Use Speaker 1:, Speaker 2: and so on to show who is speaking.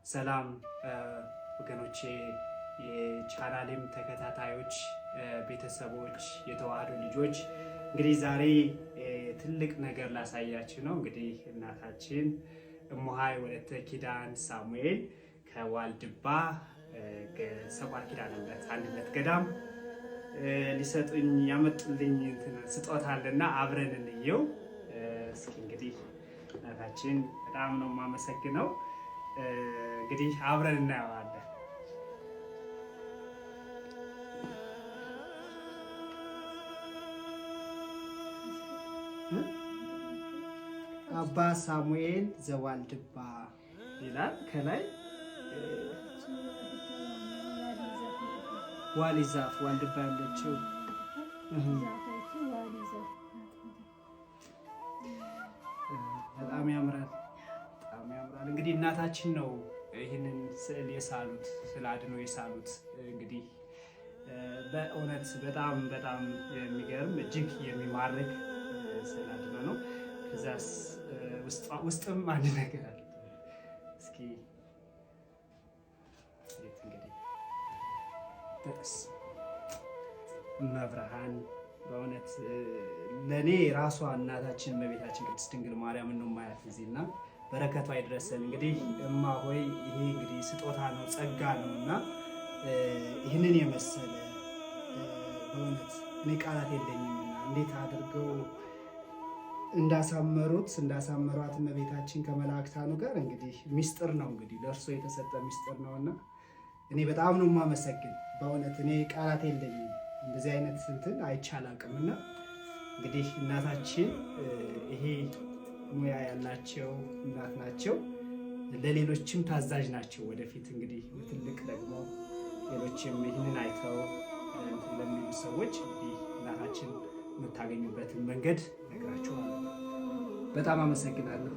Speaker 1: ሰላም ወገኖቼ፣ የቻናሌም ተከታታዮች፣ ቤተሰቦች፣ የተዋህዶ ልጆች፣ እንግዲህ ዛሬ ትልቅ ነገር ላሳያችሁ ነው። እንግዲህ እናታችን እሙሃይ ወለተ ኪዳን ሳሙኤል ከዋልድባ ሰቋል ኪዳነ ምሕረት አንድነት ገዳም ሊሰጡኝ ያመጡልኝ ስጦታ አለና አብረን እንየው። እስኪ እንግዲህ እናታችን በጣም ነው የማመሰግነው። እንግዲህ አብረን እናየዋለን። አባ ሳሙኤል ዘዋልድባ ይላል ከላይ። ዋሊ ዛፍ ዋልድባ ያለችው በጣም ያምራል፣ በጣም ያምራል። እንግዲህ እናታችን ነው ይህንን ስዕል የሳሉት፣ ስዕለ አድኖ የሳሉት። እንግዲህ በእውነት በጣም በጣም የሚገርም እጅግ የሚማርክ ስዕለ አድኖ ነው። ከዛስ ውስጥም አንድ ነገር አለ። እስኪ እንግዲህ እመብርሃን በእውነት ለእኔ ራሷ እናታችን እመቤታችን ቅድስት ድንግል ማርያም ነው ማያት እዚህ እና በረከቷ ይድረሰን። እንግዲህ እማ ሆይ ይሄ እንግዲህ ስጦታ ነው፣ ጸጋ ነው እና ይህንን የመሰለ በእውነት እኔ ቃላት የለኝም እና እንዴት አድርገው እንዳሳመሩት እንዳሳመሯት እመቤታችን ከመላእክታኑ ጋር እንግዲህ ሚስጥር ነው፣ እንግዲህ ለእርሶ የተሰጠ ሚስጥር ነውና እኔ በጣም ነው የማመሰግን። በእውነት እኔ ቃላት የለኝም። እንደዚህ አይነት እንትን አይቻል አቅም እና እንግዲህ እናታችን ይሄ ሙያ ያላቸው እናት ናቸው። ለሌሎችም ታዛዥ ናቸው። ወደፊት እንግዲህ ትልቅ ደግሞ ሌሎችም ይህንን አይተው እንትን ለሚሉ ሰዎች እንግዲህ እናታችን የምታገኙበትን መንገድ ነግራችኋለሁ። በጣም አመሰግናለሁ።